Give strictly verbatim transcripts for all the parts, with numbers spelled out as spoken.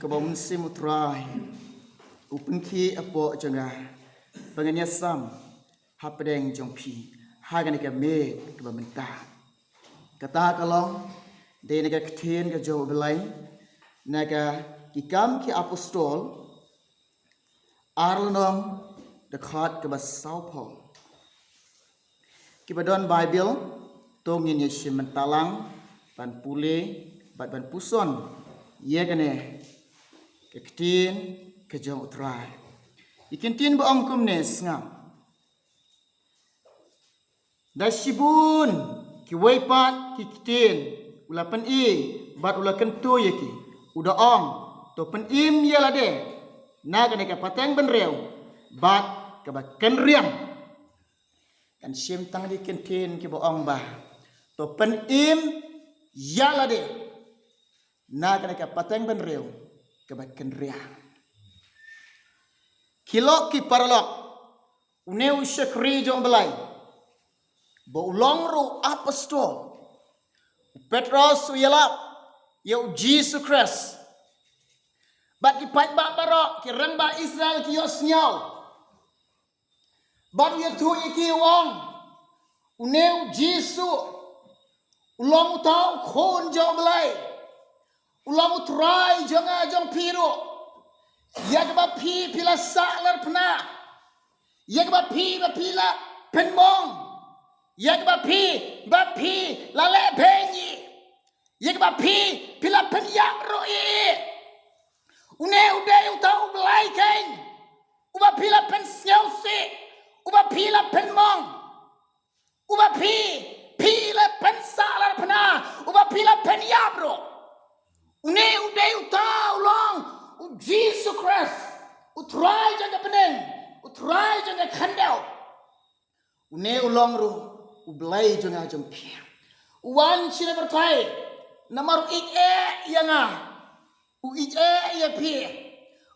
Kaba mynsiem u Trai u pynkhih hapoh jong nga ba ngan ïasam hapdeng jong phi ha kane ka miet kaba mynta. Kata ka long dei na ka ktien ka jong u Blei na ka Ki Kam ki Apostol, ar lynnong, dkhot kaba sawphew. Kiba don Baibl, to ngin ïa shim bynta lang ban pule bad ban puson ïa kane ka ktien ka jong u Trai. Ïa ka ktien ba ong kumne, sngap. Da shibun kiwei pat ki ktien u la pyni bad u la kyntu ïa ki, u da ong, to pynim ïa lade na kane ka pateng bynriew bad kaba kynriang. Ngan shim tang ki ktien kiba ong ba to pynim ïa lade na kane ka pateng bynriew kaba kynriang. Ki lok ki paralok, une u shakri jong u Blei ba u long ruh u apostol, u Petros u ïalap ïa u Jisu Khrist. Bad ki paidbah baroh, ki rangbah Israel ki ïohsngew. Bad u ïathuh ïa ki u ong, une u Jisu u long uta u Khun jong u Blei, u long u Trai jong nga jong phi ruh. Ïa kaba phi phi la sah larphna, ïa kaba phi ba phi la pynmong, ïa kaba phi ba phi la leh beiñ ïa, ïa kaba phi phi la pynïap ruh ïa. Une u dei uta u Blei keiñ uba phi la pynsngewsih, uba phi la pynmong, uba phi phi la pynsah larphna, uba phi la pynïap ruh. Une u dei uta u long u Jisu Khrist, u Trai jong ka bneng, u Trai jong ka khyndew. Une u long ruh u Blei jong nga jong phi. U wan shane pyrthei namar u ïeit eh ïa nga, u ïeit eh ïa phi.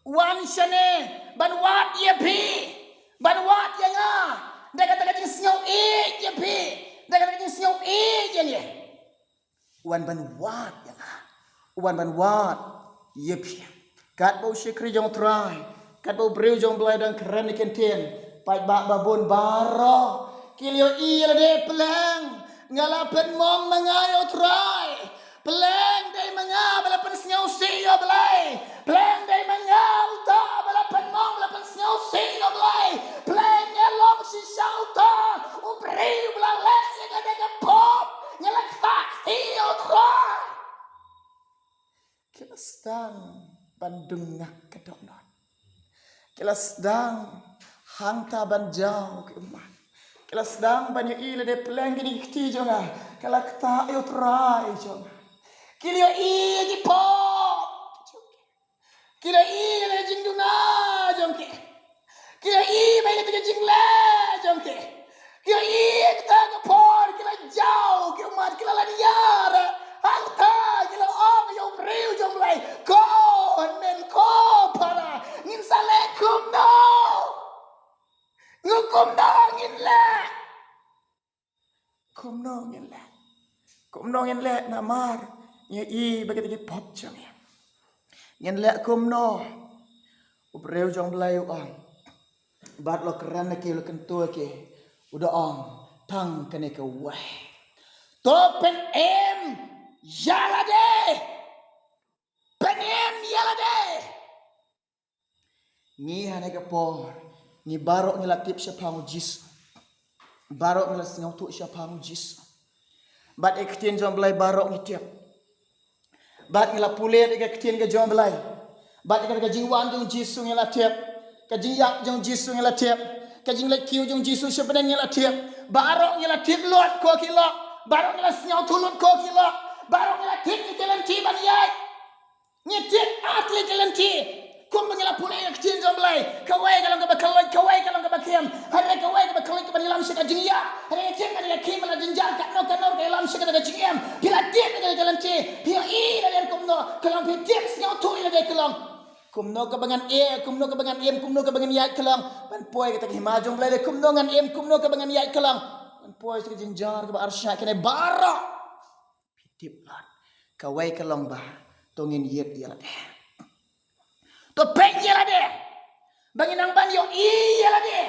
U wan shane ban wad ïa phi, ban wad ïa nga da kata ka jingsngew ïeit ïa phi, da kata ka jingsngew ïeit ïa ngi. U wan ban wad ïa nga, u wan ban wad ïa phi. Katba u shakri jong u Trai, katba u briew jong u Blei u dang kren ïa ka ktien, paidbah babun baroh ki la ïohi ïa lade, pleng nga la pynmong ma nga ïa u Trai. Pleng dei ma nga ba la pynsngewsih ïa u Blei. Pleng dei ma nga uta ba la pynmong, ba la pynsngewsih ïa u Blei. Pleng nga long shisha uta u briew ba la leh ïa kata ka pop. Nga la ktah kti ïa u Trai. Ki la sdang ban dung ngak ka dohnud. Ki la sdang hangta ban jaw ki ummat. Ki la sdang ban ïohi lade, pleng kine ki kti jong nga, ka la ktah ïa u Trai jong nga. Ki la ïohi ïa ki pop. Ki la ïohi ïa ka jingduna jong ki. Ki la ïohi ba ïa kata ka jingleh jong ki. Ki la ïohi ïa kata ka por, ki la jaw ki ummat, ki la laniar. Hangta ki la ong ïa u briew jong u Blei, ko hynmen ko para, ngin sa leh kumno? Ngi kumno ngin leh? Kumno ngin leh? Kumno ngin leh namar ngi ïohi ba kata ki pop jong ngi? Ngin leh kumno? U briew jong u Blei u ong. Bad u la kren ïa ki, u la kyntu ïa ki, u da ong tang kane kawei. To pynim ïa lade. Pynim ïa lade. Ngi ha kane ka por, ngi baroh ngi la tip shaphang u Jisu. Baroh ngi la sngewthuh shaphang u Jisu. Bad ïa ka ktien jong u Blei baroh ngi tip. Bad ngi la pule ïa ka ktien ka jong u Blei. Bad ïa ka jingwan jong u Jisu ngi la tip. Ka jingïap jong u Jisu ngi la tip. Ka jingleit kiew jong u Jisu sha bneng ngi la tip. Baroh ngi la tip lut ko ki lok. Baroh ngi la sngewthuh lut ko ki lok. Baroh ngi la tip ïa ki lynti ban ïaid. Ngi tip ar tylli ki lynti. Kumba ngi la pule ïa ka ktien jong u Blei, kawei ka long kaba kylluid, kawei ka long kaba kem. Hynrei kawei kaba kylluid kaba ïalam sha ka jingïap. Hynrei ngi tip kane ka kem ba la jynjar, katno katno ka ïalam sha kata ka jingim. Phi la tip ïa kane ka lynti, phi ïohi ïa lade kumno ka long, phi tip sngewthuh ïa lade ka long. Kumno kaba ngan ïeh, kumno kaba ngan im, kumno kaba ngan ïaid ka long. Ban poi kata ka hima jong u Blei, kumno ngan im, kumno kaba ngan ïaid ka long. Ban poi sha ka jynjar kaba arshah, kane baroh. Phi tip lut. Kawei ka long ba to ngin ïeit ïa lade. To peit ïa lade. Ba ngin nang ban ïohi ïa lade.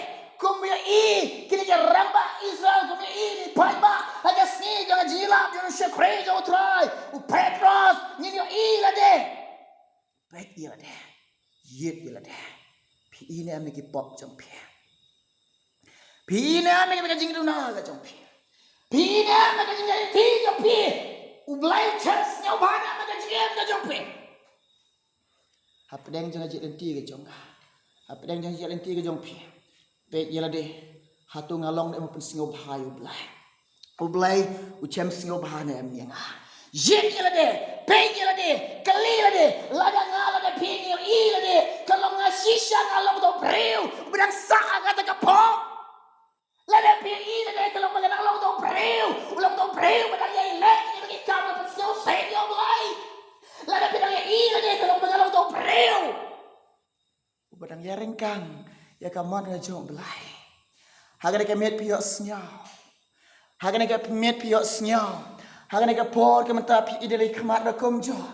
Kumba ïohi kine ki rangbah Israel, kumba ïohi ki paidbah ha ka sngi jong ka jingïalap jong u shakri jong u Trai, u Petros, ngin ïohi ïa lade. Peit ïa lade. Ïeit ïa lade. Phi i ne em ïa ki pop jong phi? Phi i ne em ïa ka jingduna ka jong phi? Phi i ne em ïa ka jingïaid lynti jong phi? U Blei u shem sngewbha ne em ïa ka jingim ka jong phi? Hapdeng jong ka jingïaid lynti ka jong nga, hapdeng jong ka jingïaid lynti ka jong phi, peit ïa lade. Hato nga long ne em u pynsngewbha ïa u Blei? U Blei u shem sngewbha ne em ïa nga? Ïeit ïa lade, peit ïa lade, kylli lade, lada nga lada phi ngi ïohi lade, ka long nga shisha nga long uto u briew uba dang sah ha kata ka pop. Lada phi ïohi lade, ka long ba nga dang long uto u briew, u long uto u briew uba dang ïai leh ïa ki kam ba pynsngewsih ïa u Blei. Lada phi dang ïohi lade, ka long ba nga long uto u briew uba dang ïaryngkang ïa ka mon ka jong u Blei. Ha kane ka miet phi ïohsngew. Ha kane ka miet phi ïohsngew. Ha kane ka por ka mynta phi i da lei khmat da kumjuh.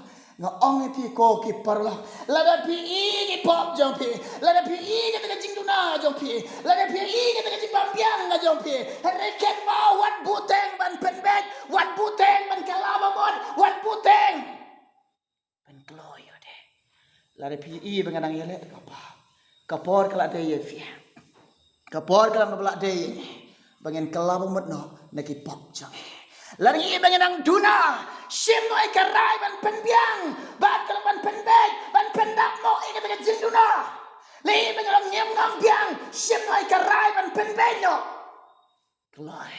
Nga ong ïa phi ko ki paralok, lada phi i ki pop jong phi, lada phi i kata ka jingduna jong phi, lada phi i kata ka jingbymbiang ka jong phi, hynrei kynmaw, wat buteng ban pynbeit, wat buteng ban kylla ba mut, wat buteng ban kloi ïa lade. Lada phi i ba nga dang ïaleh ka pop, ka por ka la dei ïa phi. Ka por ka la dei ïa ngi ba ngin kylla ba mut noh na ki pop jong ngi. Lada ngi i ba ngin nang duna, shim noh ïa ka rai ban pynbiang bad ka long ban pynbeit, ban pyndap noh ïa kata ka jingduna. Lada i ba ngin long ngim ngam biang, shim noh ïa ka rai ban pynbeit noh. Kloi,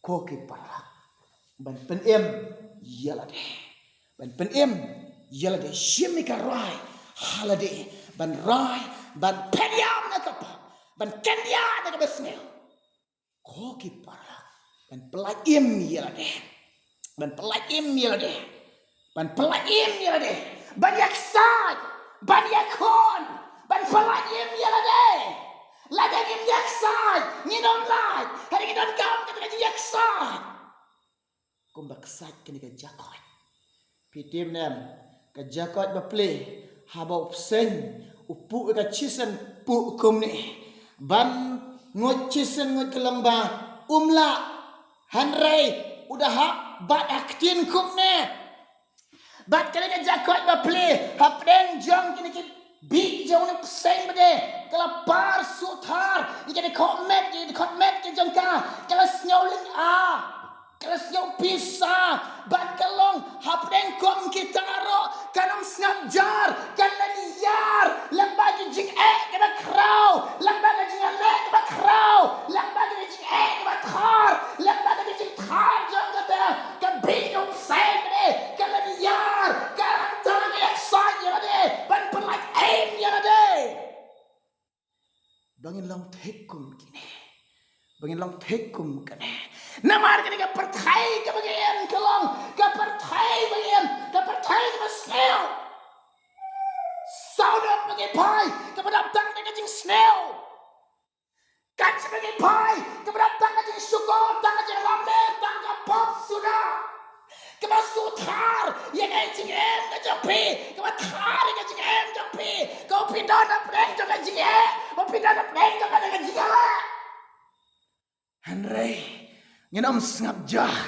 ko ki paralok, ban pynim ïa lade. Ban pynim ïa lade, shim ïa ka rai ha lade, ban rai, ban pynïap na ka pop, ban kyndiah na ka basniew. Ko ki paralok, ban pyllait im ïa lade. Ban pyllait im ïa lade. Ban pyllait im ïa lade. Ban ïaksaid, ban ïakhun, ban pyllait im ïa lade. Lada ngim ïaksaid, ngin ym lait. Hynrei ngi donkam kata ka jingïaksaid. Kumba ksaid kane ka jakoit. Phi tip ne em, ka jakoit ba plie, haba u pseiñ u puh ïa ka chisien, puh kumne. Ban nguid chisien, nguid ka long ba um lah, hynrei u da hap bat ha ktien kumne. Bad kane ka jakoit ba plie, hapdeng jong kine ki bih jong une u pseiñ ba dei, ka la par suh thar ïa kane ka khot met, ïa kane ka khot met ka jong ka, ka la sngew lynga, ka la sngew pisa. Bad ka long hapdeng kum kita ruh, kan ym sngap jar, kan len ïar lyngba ki jingeh kiba khraw, lyngba ki jingeh kiba khraw, lyngba ki jingeh kiba thar, lyngba ki jingthar jong kata ka bih jong u pseiñ ba dei, ka len ïar, ka rangta, ka ïaksaid ïa lade, ban pyllait im ïa lade. Ba ngin long thik kum kine. Ba ngin long thik kum kane. Namar kane ka pyrthei kaba ngi im ka long ka pyrthei ba ngi im, ka pyrthei kaba sniew. Sawdong ba ngi phai, kaba dap tang da ka jingsniew. Kane ba ngi phai, kaba dap tang ka jingshukor, tang ka jinglamler, tang ka pop suda. Kaba suh thar ïa ka jingim ka jong phi, kaba thar ïa ka jingim jong phi, kaba phi don hapdeng jong ka jingeh, kaba phi don hapdeng jong ka jingeh. Hynrei ngin ym sngap jar.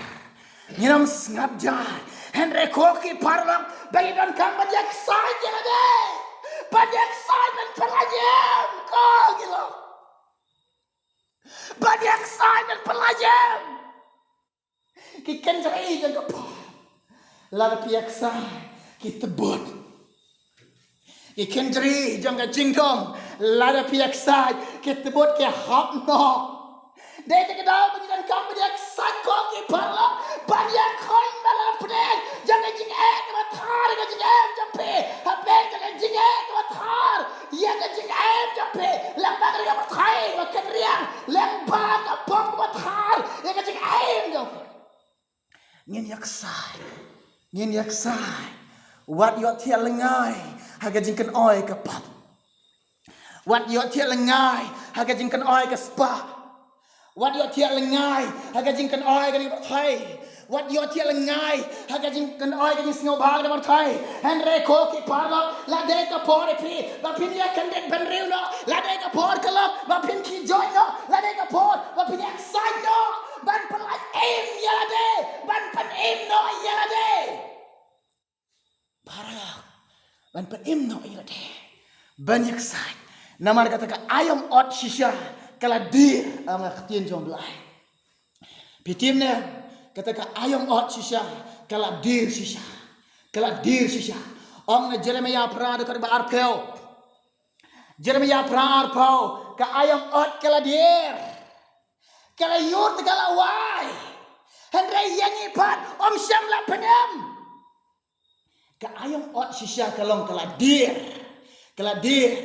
Ngin ym sngap jar. Hynrei ko ki paralok, ba ngi donkam ban ïaksaid ïa lade. Ban ïaksaid, ban pyllait im, ko ki lok. Ban ïaksaid, ban pyllait im. Ki kynjri jong ka pop, lada phi ïaksaid, ki tbut. Ki kynjri jong ka jingdum, lada phi ïaksaid, ki tbut, ki hap noh. Dei te ka daw ba ngi donkam ban ïaksaid, ko ki paralok, ban ïakhun na la pdeng jong ka jingeh kaba thar ïa ka jingim jong phi, hapdeng jong ka jingeh kaba thar ïa ka jingim jong phi, lyngba ka ri ka pyrthei kaba kynriang, lyngba ka pop kaba thar ïa ka jingim jong phi. Ngin ïaksaid. Ngin ïaksaid. Wat ïohthiah lyngngai ha ka jingkynoi ka pop. Wat ïohthiah lyngngai ha ka jingkynoi ka spah. Wat ïohthiah lyngngai ha ka jingkynoi kane ka pyrthei. Wat ïohthiah lyngngai ha ka jingkynoi ka jingsngewbha kane ka pyrthei. Hynrei ko ki paralok, la dei ka por ïa phi ba phin ïa kyndit bynriew noh. La dei ka por ka lok ba phin khie joit noh. La dei ka por ba phin ïa excited noh. Ban pyllait im ïa lade, ban pynim noh ïa lade. Paralok, ban pynim noh ïa lade, ban ïa excited. Namar kata ka aïom ot shisha ka la dier, ong ka ktien jong u Blei. Phi tip ne, kata ka aïom ot shisha ka la dier shisha. Ka la dier shisha. Ong na Jeremiah phra dkhot ba arphew. Jeremiah phra arphew, ka aïom ot ka la dier. Ka la ïur te ka la wai. Hynrei ïa ngi pat ym shym la pynim. Ka aïom ot shisha ka long ka la dier. Ka la dier.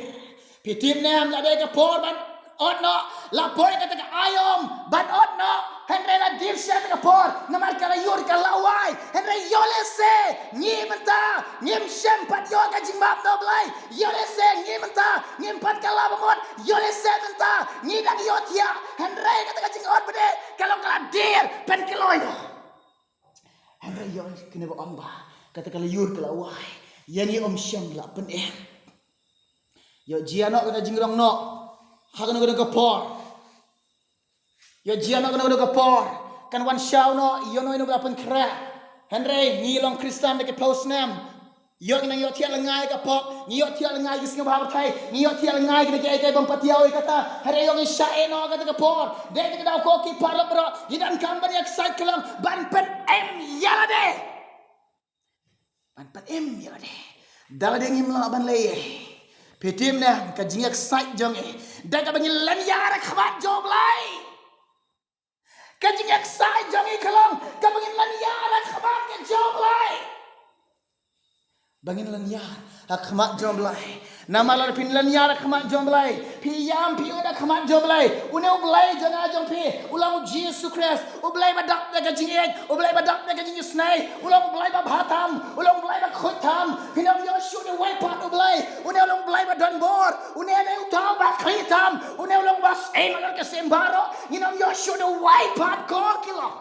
Phi tip ne em, la dei ka por ban ot noh. La poi kata ka aïom ban ot noh. Hynrei la dier shisha kata ka por. Namar ka la ïur ka la wai. Hynrei ïoh lehse ngi mynta ngim shym pat ïoh ka jingmap na u Blei. Ïoh lehse ngi mynta ngim pat kylla ba mut. Ïoh lehse mynta ngi dang ïohthiah. Hynrei kata ka jingot ba dei ka long ka la dier, pynkloi noh. Hynrei ïoh kine ba ong ba kata ka la ïur ka la wai, ïa ngi ym shym la pynim. Ïoh jia noh kata jingrong noh ha kano kano ka por. Ïoh jia noh kano kano ka por. Kan wan shaw noh ïa uno uno ba la pynkhreh. Hynrei ngi long Khristan da ki phew snem. Ïoh ngi nang ïohthiah lyngngai ka pop, ngi ïohthiah lyngngai ki sngewbha pyrthei, ngi ïohthiah lyngngai kine kiei kiei bym pat ïoh ïa kata. Hynrei ïoh ngi shah ïeh noh kata ka por. Dei kata ka daw ko ki paralok baroh, ngi donkam ban ïa excited khlem ban pynim ïa lade. Ban pynim ïa lade. Da lade ngim lah ban leh ei. Phi tip ne em, ka jingexcited jong ngi da kaba ngin lynñiar ha khmat jong u Blei. Ka jingexcited jong ngi ka long kaba ngin lynñiar ha khmat ka jong u Blei. Ba ngin lynñiar ha khmat jong u Blei. Namar lada phin lynñiar ha khmat jong u Blei, phi ïam phi ud ha khmat jong u Blei. Une u Blei jong nga jong phi u long u Jisu Khrist, u Blei ba dap da ka jingïeit, u Blei ba dap da ka jingisynei, u long u Blei ba bha tam, u long u Blei ba khuid tam. Phin ym ïoh shuh da uwei pat u Blei. Une u long u Blei ba donbor. Une u dei uta uba khlieh tam. Une u long uba syiem halor ka symbai baroh. Ngin ym ïoh shuh da uwei pat, ko ki long.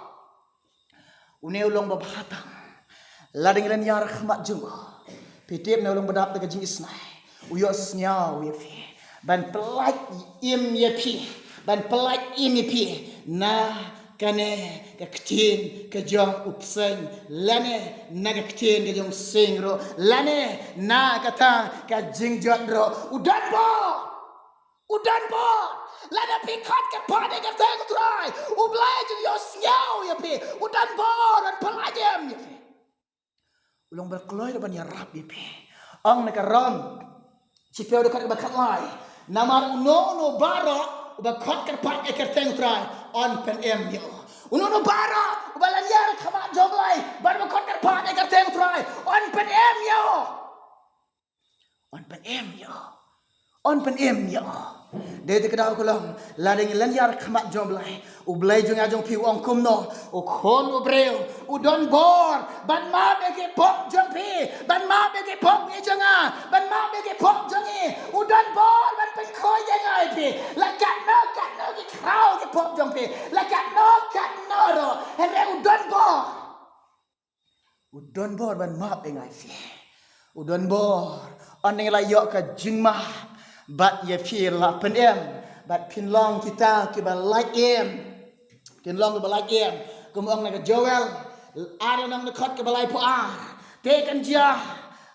Une u long ba bha tam. Lada ngi lynñiar ha khmat jong u, phi tip ne u long ba dap da ka jingisynei. U ïohsngew ïa phi ban pyllait im ïa phi, ban pyllait im ïa phi na kane ka ktien ka jong u bseiñ, lane na ka ktien ka jong u sying ruh, lane na kata ka jingjot ruh. U donbor. U donbor. Lada phi khot kyrpad ïa ka kyrteng u Trai, u Blei u ïohsngew ïa phi. U donbor ban pyllait im ïa phi. U long ba kloi ruh ban ïarap ïa phi. Ong na ka Rom shiphew dkhot kaba khatlai, namar uno uno baroh uba khot kyrpad ïa ka kyrteng u Trai, yn pynim ïa u. Uno uno baroh uba lynñiar ha khmat jong u Blei bad uba khot kyrpad ïa ka kyrteng u Trai, yn pynim ïa u. Yn pynim ïa u. Yn pynim ïa u. Dei te ka daw ka long, lada ngi lynñiar ha khmat jong u Blei, u Blei jong nga jong phi u ong kumno? U khun u briew u donbor ban map ïa ki pop jong phi, ban map ïa ki pop jong nga, ban map ïa ki pop jong ngi. U donbor ban pynkhuid ïa nga ïa phi. La katno katno ki khraw ki pop jong phi, la katno katno ruh, hynrei u donbor. U donbor ban map ïa nga ïa phi. U donbor. Ynda ngi la ïoh ka jingmap bad ïa phi la pynim, bad phin long kita kiba lait im. Phin long kiba lait im. Kum ong na ka Joel ar, nang dkhot kaba laiphew ar. Te kan jia,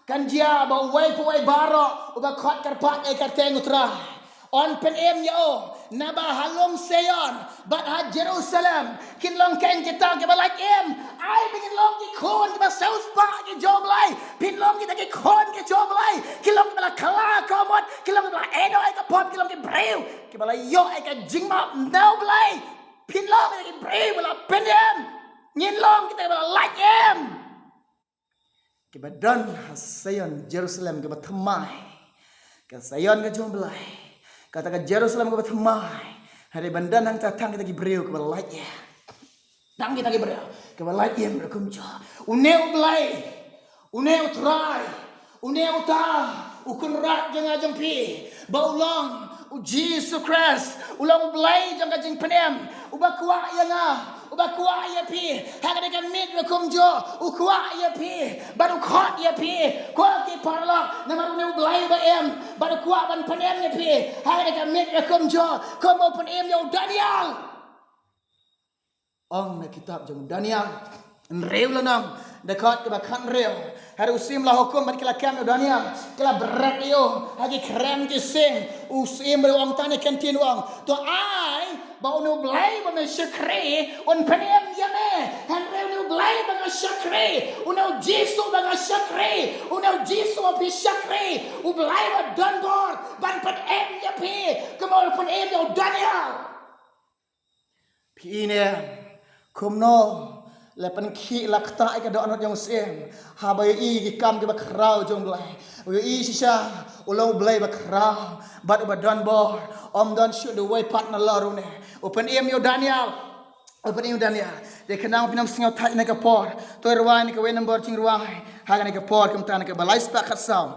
kan jia ba uwei pa uwei baroh uba khot kyrpad ïa ka kyrteng u Trai, yn pynim ïa u. Naba ha lum Sion bad ha Jerusalem kin long kein kita kiba lait im. Ai ba ngin long ki khun kiba siewspah ki jong u Blei. Phin long kita ki khun ki jong u Blei, ki long kiba la kylla ka mut, ki long kiba la ïehnoh ïa ka pop, ki long ki briew kiba la ïoh ïa ka jingmap na u Blei. Phin long kita ki briew ba la pynim. Ngin long kita kiba la lait im. Kiba don ha Sion Jerusalem kaba thymmai. Ka Sion ka jong u Blei. Kata ka Jerusalem kaba thymmai. Hynrei ban don hangta tang kita ki briew kiba lait im. Tang kita ki briew kiba lait im ruh kumjuh. Une u Blei, une u Trai, une uta u Kynrad jong nga jong phi, ba u long u Jisu Khrist, u long u Blei jong ka jingpynim. Uba kwah ïa nga, uba kwah ïa phi, ha kane ka miet rukom jong u kwah ïa phi, bad u khot ïa phi, ko ki paralok, namar une u Blei uba im, bad u kwah ban pynim ïa phi, ha kane ka miet rukom jong, kumba u pynim ïa u Daniel. Ong na kitab jong u Daniel, hynriew lynnong, dkhot kaba khathynriew. Hynrei u syiem la hukum bad ki la kem ïa u Daniel, ki la bret ïa u ha ki kren ki sing. U syiem ruh ong tang ne ken tin ong, to ai ba une u Blei ba me shakri un pynim ïa me. Hynriew une u Blei ba nga shakri, une u Jisu ba nga shakri, une u Jisu ba phi shakri, u Blei ba don bor ban pynim ïa phi, kumba u pynim ïa u Daniel. Phi i ne kumno la pynkhih la ktah ïa ka dohnud jong u syiem? Haba ïohi ki kam kiba khraw jong u Blei, u ïohi shisha u long u Blei ba khraw bad uba don bor. Ym don shuh da uwei pat nalor une. U pynim ïa u Daniel, u pynim ïa u Daniel. Te khnang phin ym sngewthait ïa kane ka por, to rwai ïa kawei number jingrwai ha kane ka por, kumta ïa kaba lai spah khatsaw.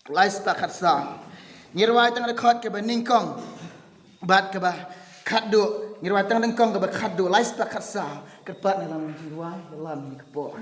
Lai spah khatsaw. Ngi rwai tang dkhot kaba nyngkong bad kaba khatduh. Ngi rwai tang nyngkong kaba khatduh. Lai spah khatsaw. Kyrpad na lam ngi rwai, na lam ngi kpor.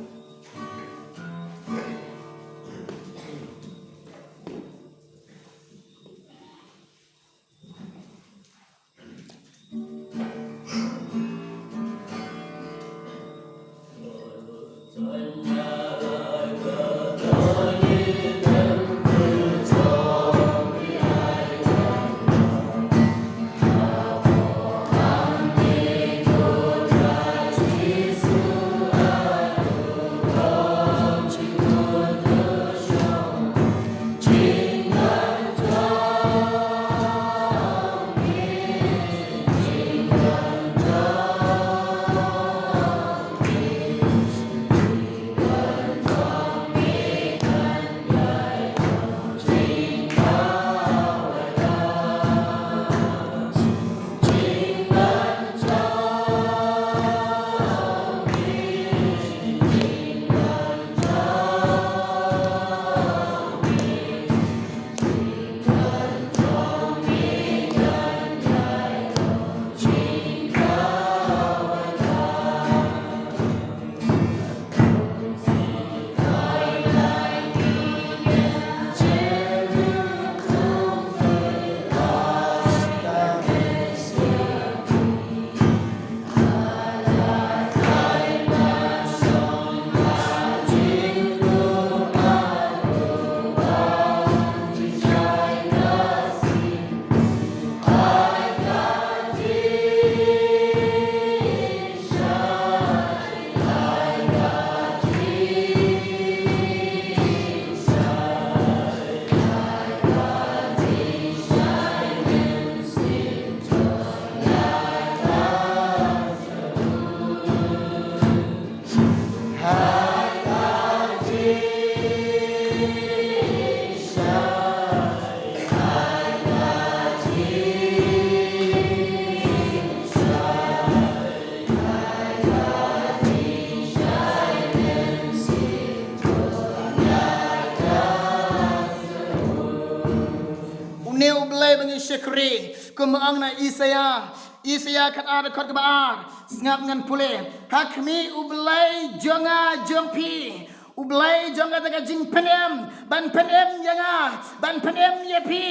Une u Blei ba ngi shakri, kumba ong na Isaïah, Isaïah khatar dkhot kaba ar, sngap ngan pule. Ha khmih u Blei jong nga jong phi, u Blei jong kata ka jingpynim, ban pynim ïa nga, ban pynim ïa phi.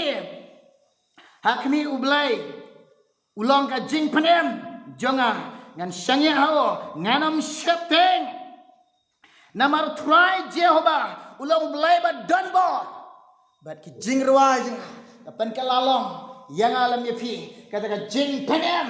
Ha khmih u Blei, u long ka jingpynim jong nga, ngan shaniah ha u, ngan ym sheptieng. Namar u Trai Jehobah u long u Blei ba don bor. Bad ki jingrwai jong nga ka pynkylla long ïa nga lem ïa phi, kata ka jingpynim.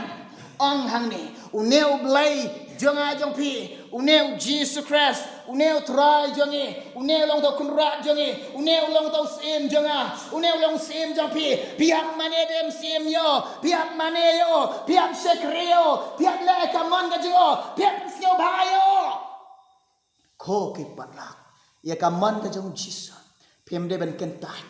Ong hangne, une u Blei jong nga jong phi, une u Jisu Khrist, une u Trai jong ngi, une u long uta u Kynrad jong ngi, une u long uta u Syiem jong nga, une u long u Syiem jong phi. Phi hap mane da u Syiem ïa u, phi hap mane ïa u, phi hap shakri ïa u, phi hap leh ïa ka mon ka jong u, phi hap pynsngewbha ïa u. Ko ki paralok, ïa ka mon ka jong u Jisu phim dei ban kyntait.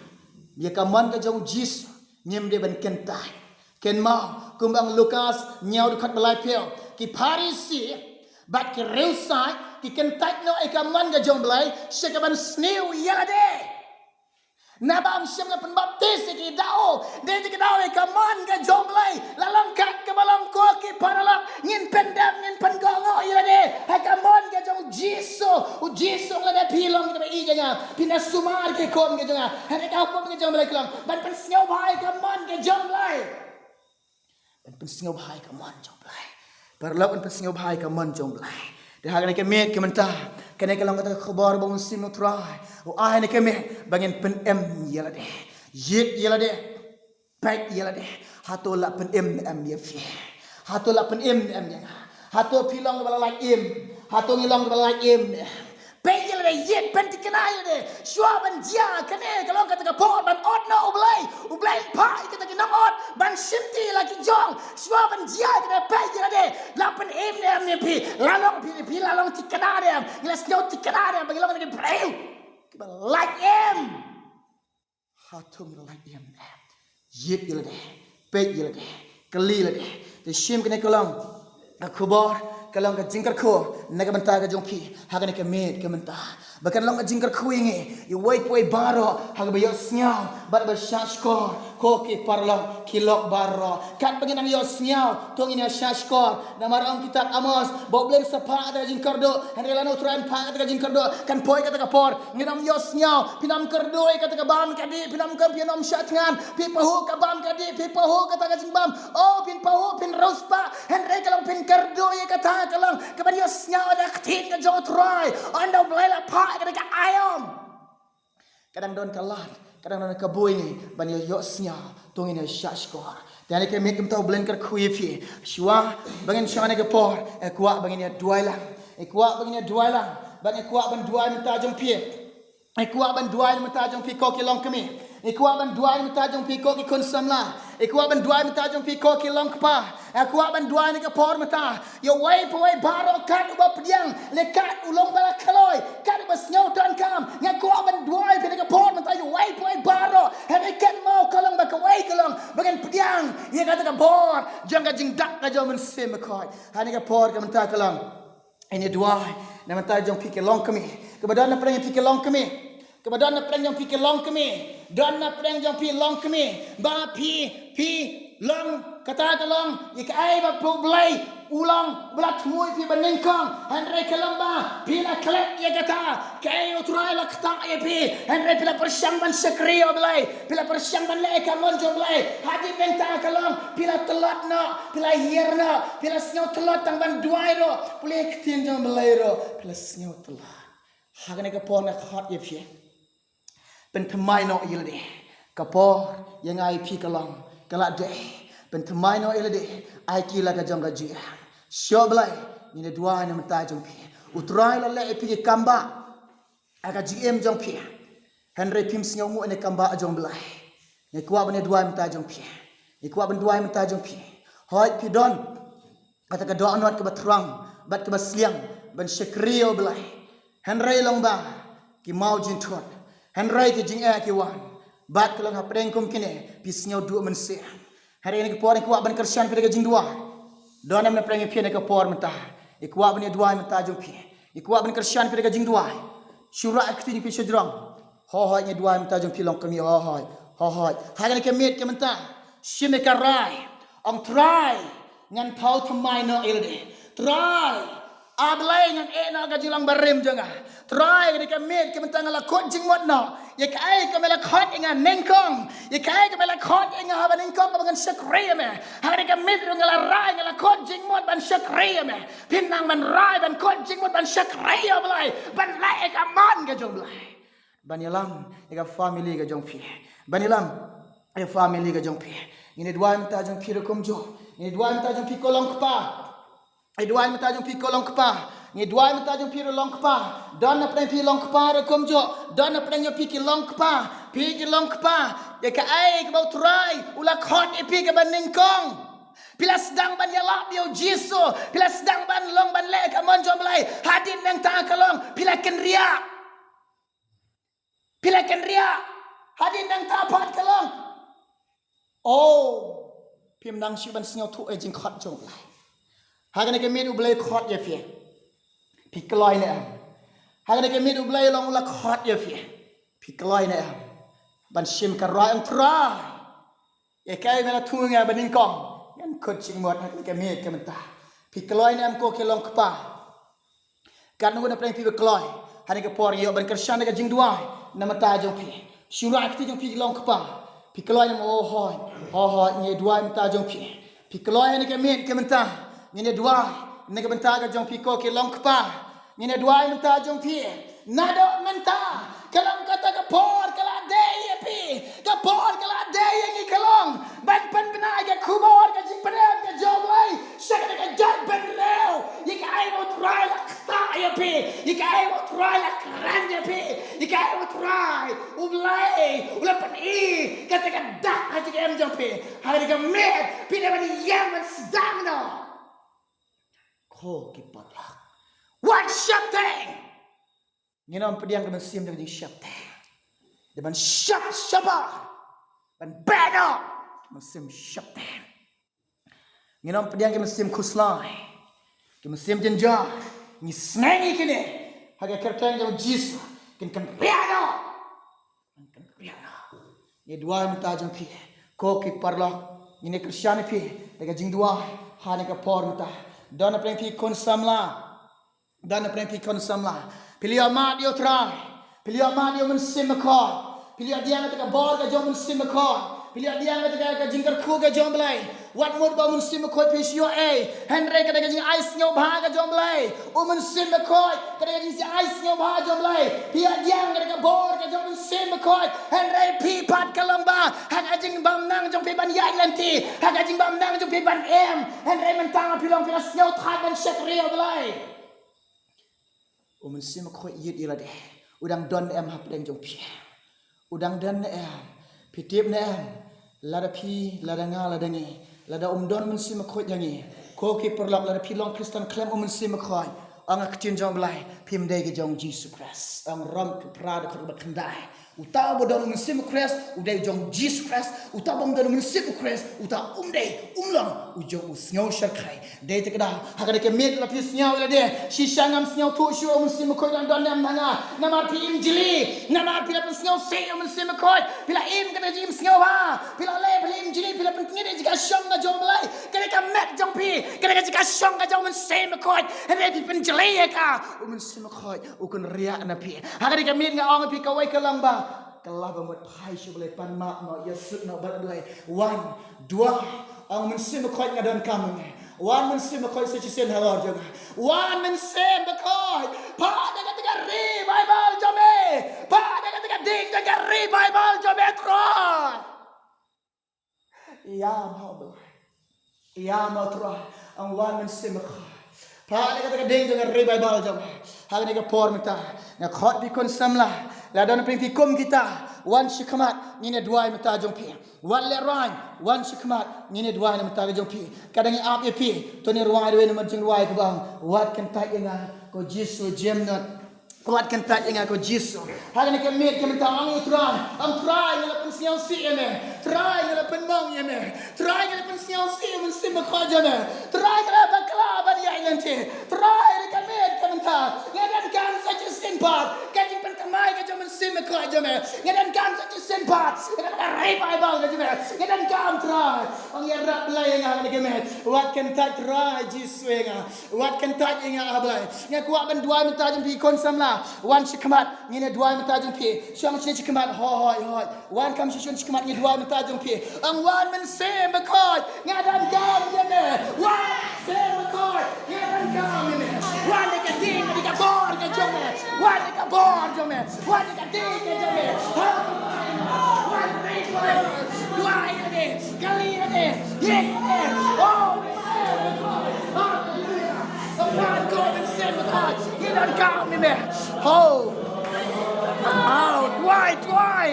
Ïa ka mon ka jong u Jisu ngim dei ban kyntait. Kynmaw kumba ong Lukas hynñiew dkhot ba laiphew, ki Pharisi bad ki riewsait ki kyntait noh ïa ka mon ka jong u Blei sha kaban sniew ïa lade. Naba ym shym la pynbaptis ïa ki da u, dei ïa ki da u ïa ka mon ka jong u Blei. La long kat kaba long, ko ki paralok, hukum ka jong nga. Hynrei ka hukum ka jong U Blei ka long ban pynsngewbha ïa ka mon ka jong U Blei. Ban pynsngewbha ïa ka mon jong U Blei. Paralok, ban pynsngewbha ïa ka mon jong U Blei. Te ha kane ka miet ka mynta, kane ka long kata ka khubor ba u Mynsiem U Trai u ai ha kane ka miet ba ngin pynim ïa lade, ïit ïa lade, peit ïa lade. Hato la pynim ne em ïa phi? Hato la pynim ne em ïa nga? Hato phi long kaba la lait im? Hato ngi long kaba la lait im ne em? Peit ïa lade, ïit ban thikna ïa lade. Shuwa ban jia kane ka long kata ka por ban ot noh U Blei. U Blei u phah ïa kita ki nongot ban shimti la ki jong. Shuwa ban jia kane, peit ïa lade. La pynim ne em ïa phi? La long phi, phi la long thikna ne em? Ngi la sngew thikna ne em ba ngi long kata ki briew kiba lait im? Hato ngi la lait im ne em? Ïit ïa lade, peit ïa lade, kylli ïa lade. Te shim kane ka long ka khubor, ka long ka jingkyrkhu na ka bynta ka jong phi ha kane ka miet ka mynta. Ba kan long ka jingkyrkhu ïa ngi, ïa uwei pa uwei baroh, ha kaba ïohsngew bad ba shahshkor. Ko ki paralok, ki lok baroh, katba ngin nang ïohsngew, to ngin ïa shahshkor. Namar ong kitab Amos ba U Blei un sa phah kata ka jingkyrduh. Hynrei lano U Trai un phah kata ka jingkyrduh? Kan poi kata ka por ngin ym ïohsngew. Phin ym kyrduh ïa kata ka bam ka dih, phin ym kyrduh, phin ym shah thngan. Phi pahuh ka bam ka dih, phi pahuh kata ka jingbam. Oh, phin pahuh, phin riewspah. Hynrei ka long phin kyrduh ïa kata ka long kaban ïohsngew ïa ka ktien ka jong U Trai. Ynda U Blei la phah kata ka aïom, ka dang don ka lad, ka dang don ka buiñ ban ïohsngew. To ngin ïa shahshkor. Te ha kane ka miet ka mynta U Blei un kyrkhu ïa phi. Shuwa ba ngin shong ha kane ka por, nga kwah ba ngin ïa duwai lang. Nga kwah ba ngin ïa duwai lang. Bad nga kwah ban duwai mynta jong phi. Nga kwah ban duwai mynta jong phi ko ki longkmie. Nga kwah ban duwai mynta jong phi ko ki khun samla. Nga kwah ban duwai mynta jong phi ko ki longkpa. Nga kwah ban duwai ha kane ka por mynta ïa uwei pa uwei baroh, kat uba pdiang, lane kat u long ba la kloi, kat uba sngew donkam. Nga kwah ban duwai ïa phi ha kane ka por mynta ïa uwei pa uwei baroh. Hynrei kynmaw, ka long ba kawei ka long ba ngin pdiang ïa kata ka bor jong ka jingdak ka jong U Mynsiem Bakhuid. Ha kane ka por ka mynta ka long Ngin ïa duwai na bynta jong phi ki longkmie. Kaba don na pdeng jong phi ki longkmie. Kaba don na pdeng jong phi ki longkmie. Don na pdeng jong phi longkmie. Ba phi, phi long kata ka long ïa kaei ba U Blei u long ba la thmu ïa phi ba nyngkong. Hynrei ka long ba phi la klet ïa kata. Kaei U Trai la ktah ïa phi. Hynrei phi la pyrshang ban shakri ïa U Blei. Phi la pyrshang ban leh ïa ka mon jong U Blei. Hadien nangta ka long phi la tlot noh, phi la hiar noh, phi la sngew tlot tang ban duwai ruh. Pule ïa ka ktien jong U Blei ruh phi la sngew tlot. Ha kane ka por nga khot ïa phi, pynthymmai noh ïa lade. Ka por ïa nga ïa phi ka long, ka la dei. Pynthymmai noh ïa lade. Ai ki la ka jong ka jingim. Sha U Blei ngin ïa duwai na bynta jong phi. U Trai la leh ïa phi ki kambah ha ka jingim jong phi. Hynrei phim sngewnguh ïa ka kambah jong U Blei. Nga kwah ban ïa duwai mynta jong phi. Nga kwah ban duwai mynta jong phi. Hooid, phi don kata ka dohnud kaba thrang bad kaba sliang ban shakri ïa U Blei. Hynrei long ba ki maw jingthut, hynrei ki jingeh ki wan. Bad ka long hapdeng kum kine phi sngew duh mynsiem. Hynrei ha kane ka por nga kwah ban kyrshan phi da ka jingduwai. Don em na pdeng jong phi ha kane ka por mynta? Nga kwah ban ïa duwai mynta jong phi. Nga kwah ban kyrshan phi da ka jingduwai. Shu rah ïa ka ktien jong phi sha jrong. Hooid, nga duwai mynta jong phi longkmie, hooid, hooid. Ha kane ka miet ka mynta, shim ïa ka rai. Ong, Trai, ngan thaw thymmai noh ïa lade. Trai, A Blei, ngan ïeh noh ka jinglong barim jong nga. Trai, ha kane ka miet ka mynta nga la kut jingmut noh ïa kaei kaba me la khot ïa nga nyngkong. Ïa kaei kaba me la khot ïa nga haba nyngkong ba ngan shakri ïa me. Ha kane ka miet ruh nga la rai, nga la kut jingmut ban shakri ïa me. Phim nang ban rai ban kut jingmut ban shakri ïa U Blei, ban leh ïa ka mon ka jong U Blei, ban ïalam ïa ka family ka jong phi, ban ïalam ïa ka family ka jong phi. Ngin ïa duwai mynta jong phi ruh kumjuh. Ngin ïa duwai mynta jong phi ko longkpa. Ngi duwai mynta jong phi ko longkpa. Ngi duwai mynta jong phi ruh longkpa. Don na pdeng phi longkpa ruh kumjuh. Don na pdeng jong phi ki longkpa. Phi ki longkpa, ïa kaei kaba U Trai u la khot ïa phi kaba nyngkong. Phi la sdang ban ïalap ïa U Jisu. Phi la sdang ban long ban leh ka mon jong U Blei. Hadien nangta ka long phi la kynriah. Phi la kynriah. Hadien nangta pat ka long, oh, phim nang shuh ban sngewthuh ïa ka jingkhot jong U Blei. Ha kane ka miet U Blei u khot ïa phi. Phi kloi ne em? Ha kane ka miet U Blei u long u la khot ïa phi. Phi kloi ne em ban shim ka rai, ong, Trai, ïa kaei me la thmu ïa nga ba nyngkong? Ngan kut jingmut ha kane ka miet ka mynta. Phi kloi ne em ko ki longkpa? Katno ngut na pdeng phi ba kloi? Ha kane ka por ngi ïoh ban kyrshan da ka jingduwai na bynta jong phi. Shu rah ïa ka kti jong phi ki longkpa. Phi kloi ne em? O hooid, o hooid, ngi duwai na bynta jong phi. Phi kloi ha kane ka miet ka mynta, ngi duwai na ka bynta ka jong phi ko ki longkpa. Ngi duwai na bynta jong phi. Naduh mynta ka long kata ka por ka la dei ïa phi. Ka por ka la dei ïa ngi ka long ban pynbna ïa ka khubor ka jingpynim ka jong U Blei sha kata ka jaitbynriew. Ïa kaei ba U Trai u la ktah ïa phi, ïa kaei ba U Trai u la kren ïa phi, ïa kaei ba U Trai U Blei u la pyni kata ka dak ha jingim jong phi. Ha kane ka miet phi dei ban ïeng ban sdang noh. Ko ki paralok, wat sheptieng. Ngin ym pdiang ka mynsiem jong ka jingsheptieng. Dei ban shep shabar, ban beh noh ka mynsiem sheptieng. Ngin ym pdiang ka mynsiem khuslai, ka mynsiem jynjar. Ngi sneng ïa kine ha ka kyrteng jong U Jisu. Kin kynriah noh. Ngi duwai na bynta jong phi ko ki paralok. Ngi kyrshan ïa phi da ka jingduwai ha kane ka por mynta. Don na pdeng phi khun samla. Don na pdeng phi khun samla. Phi la ïoh mad ïa U Trai. Phi la ïoh mad ïa U Mynsiem Bakhuid. Phi la ïoh pdiang ïa ka bor ka jong U Mynsiem Bakhuid. Phi la ïoh pdiang ïa ka jingkyrkhu ka jong U Blei. Wat mut ba U Mynsiem Bakhuid phi shu ïoh ei, hynrei ka dei ka jingai sngewbha ka jong U Blei. U Mynsiem Bakhuid ka dei ka jingai sngewbha jong U Blei. Phi ïoh pdiang ïa ka bor ka jong U Mynsiem Bakhuid, hynrei phi pat ka long ba ha ka jingbymnang jong phi ban ïaid lynti, ha ka jingbymnang jong phi ban im, hynrei mynta phi long phi la sngewthait ban shakri ïa U Blei. U Mynsiem Bakhuid ïeit ïa lade u dang don ne em hapdeng jong phi? U dang don ne em? Phi tip ne em? Lada phi, lada nga, lada ngi, lada um don Mynsiem Bakhuid ha ngi, ko ki paralok, lada phi long Khristan khlem U Mynsiem Bakhuid, ong ka ktien jong U Blei, phim dei ki jong U Jisu Khrist. Ong Rom ka phra dkhot kaba khyndai. Uta uba don U Mynsiem Khrist u dei u jong U Jisu Khrist. Uta uba ym don U Mynsiem Khrist, uta um dei, um long u jong u sngewshyrkhei. Dei te ka daw ha kane ka miet la phi sngew ïa lade, shisha ngam sngewthuh shuh U Mynsiem Bakhuid u dang don ne em ha nga. Namar phi im jli, namar phi la pynsngewsih ïa U Mynsiem Bakhuid, phi la im kata ka jingim sngewbha, phi la leh, phi la im jli, phi la pyntngit ïa ka jingkyrkhu ka jong U Blei. Kane ka met jong phi, kane ka jingkyrkhu ka jong U Mynsiem Bakhuid, hynrei phi pynjli ïa ka, U Mynsiem Bakhuid u kynriah na phi. Ha kane ka miet nga ong ïa phi kawei ka long ba ka la ba mut phai sha U Blei, pan map noh, ïasuk noh bad U Blei. Wan, duwai, ong Mynsiem Bakhuid nga donkam ïa me. Wan Mynsiem Bakhuid sa shisien halor jong nga. Wan Mynsiem Bakhuid, phah da kata ka revival jong me. Phah da kata ka ding jong ka revival jong me Trai. Ïa mo Blei. Ïa mo Trai. Ong wan Mynsiem Bakhuid, phah da kata ka ding jong ka revival jong me. Ha kane ka por mynta nga khot phi khun samla, la don phi kum kita, wan shakhmat, ngin ïa duwai mynta jong phi. Wat lehraiñ, wan shakhmat, ngin ïa duwai na bynta ka jong phi. Ka dang ïa ap ïa phi. To ngin rwai ruh na bynta jingduwai kaba ong, wat kyntait ïa nga ko Jisu Jemnot. Wat kyntait ïa nga ko Jisu. Ha kane ka miet ka mynta ong ïa U Trai, ong Trai nga la pynsngewsih ïa me. Trai nga la pynmong ïa me. Trai nga la pynsngewsih ïa U Mynsiem Bakhuid jong me. Trai nga la bakla ban ïaid lynti. Trai ha kane ka miet ka mynta nga donkam sa shisien pat ka jingpynthymmai ka jong U Mynsiem Bakhuid jong me. Nga donkam sa shisien pat ka revival ka jong me. Nga donkam Trai. Ong ïarap Blei ïa nga ha kane ka miet. Wat kyntait Trai Jisu ïa nga. Wat kyntait ïa nga ah Blei. Nga kwah ban duwai mynta jong phi khun samla. Wan shakhmat, ngin ïa duwai mynta jong phi. Shong sha khmat, hooid, hooid. Wan kham sha khmat, ngin duwai mynta jong phi. Ong wan Mynsiem Bakhuid, nga donkam ïa me. Wan Mynsiem Bakhuid, nga donkam ïa me. Wan da ka ding, da ka bor ka jong me. Wan da ka bor jong me. Wan da ka ding ka jong me. Wan da ka ding. Duwai ïa me. Kali ïa me. Ïa me. Oh, Mynsiem Bakhuid. Hallelujah. Wan ko Mynsiem Bakhuid, ngi donkam ïa me. Ho. Ho, duwai, duwai.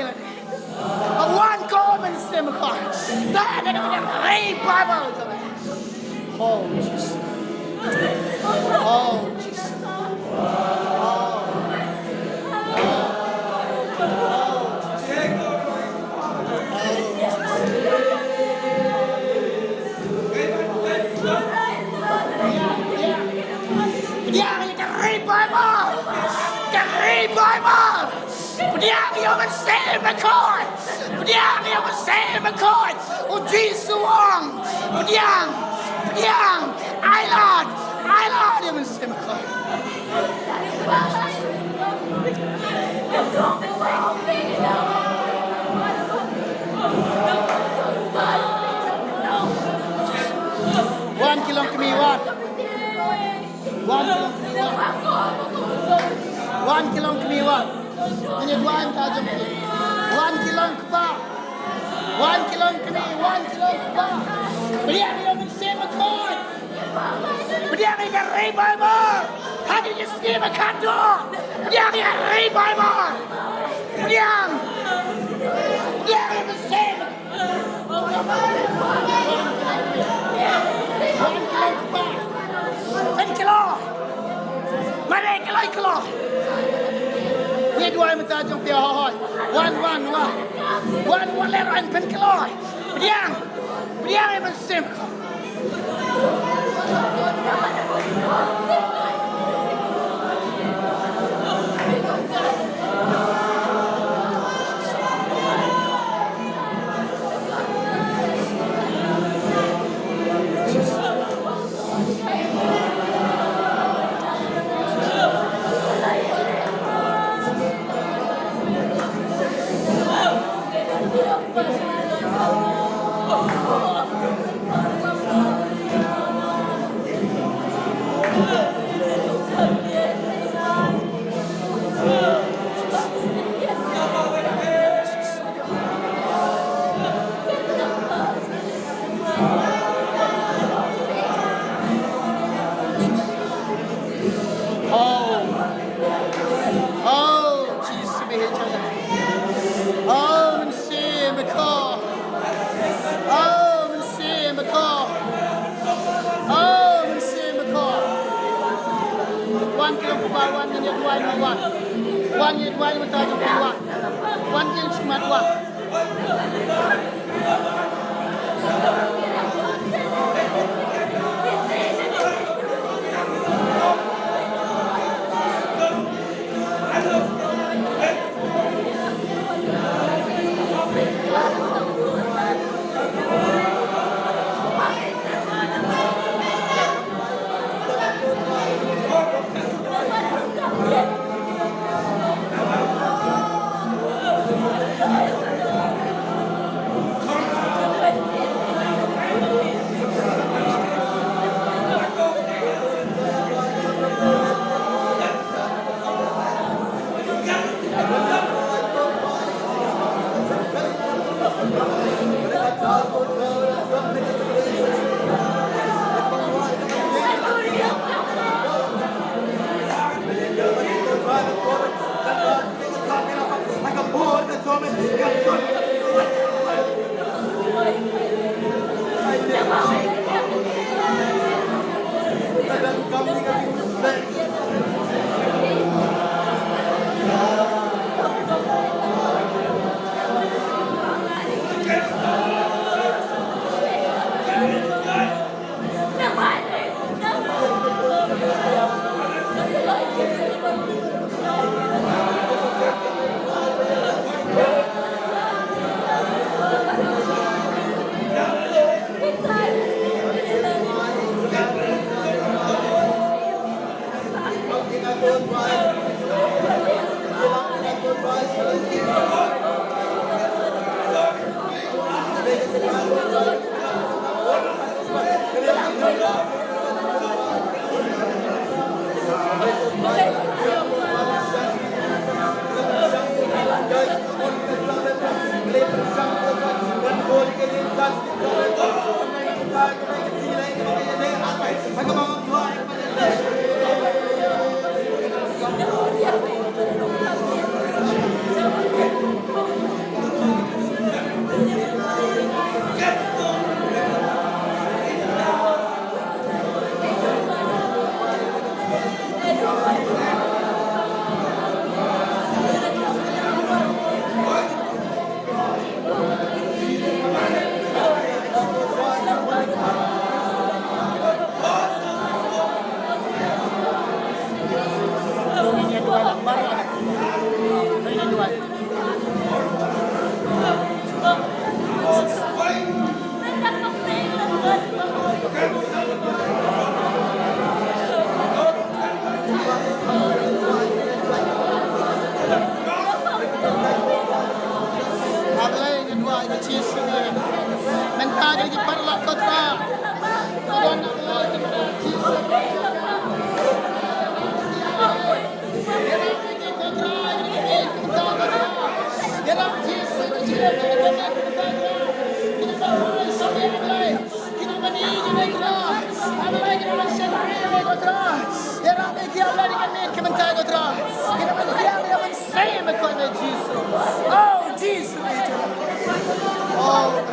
Wan ko Mynsiem Bakhuid. Da da da da revival. Oh, Jesus. Oh, Jesus. Oh. Pdiang ïa ka revival. Ka revival. Pdiang ïa U Mynsiem Bakhuid. Pdiang ïa U Mynsiem Bakhuid. U Jisu u ong, pdiang, pdiang. Ai lad, ai lad ïa U Mynsiem Bakhuid. Wan ki long kmie, wan. Wan ki long kmie, wan. Wan ki long kmie, wan. Ngin ïa duwai mynta jong phi. Wan ki long kpa. Wan ki long kmie, wan ki long kpa. Pdiang ïa u Mynsiem Bakhuid. Pdiang ïa ka ri Baibl. Ha kine ki sngi ba khatduh. Pdiang ïa ka ri Baibl. Pdiang. Pdiang ïa u Mynsiem. Pynkylla. Mare kylla kylla. Ngi duwai mynta jong phi, hoi hoi. Wan wan wan. Wan wan, leh wan, pynkylla. Pdiang. Pdiang ïa u Mynsiem. Oh. Oh, Jisu bihe jana. Oh, Mynsiem Bakhuid. Oh, Mynsiem Bakhuid. Oh, Mynsiem Bakhuid. Wan ki long kpa, wan, ngin ïa duwai, wan. Wan, ngin ïa duwai mynta jong phi, wan. Wan, ngin sngewmat, wan. Ko Trai, ïarap ïa ki ïa la dei ka miet ka bynta ko Trai. Ki la ban ïa la ban sei ma ko na Jisu. Oh Jisu. Oh.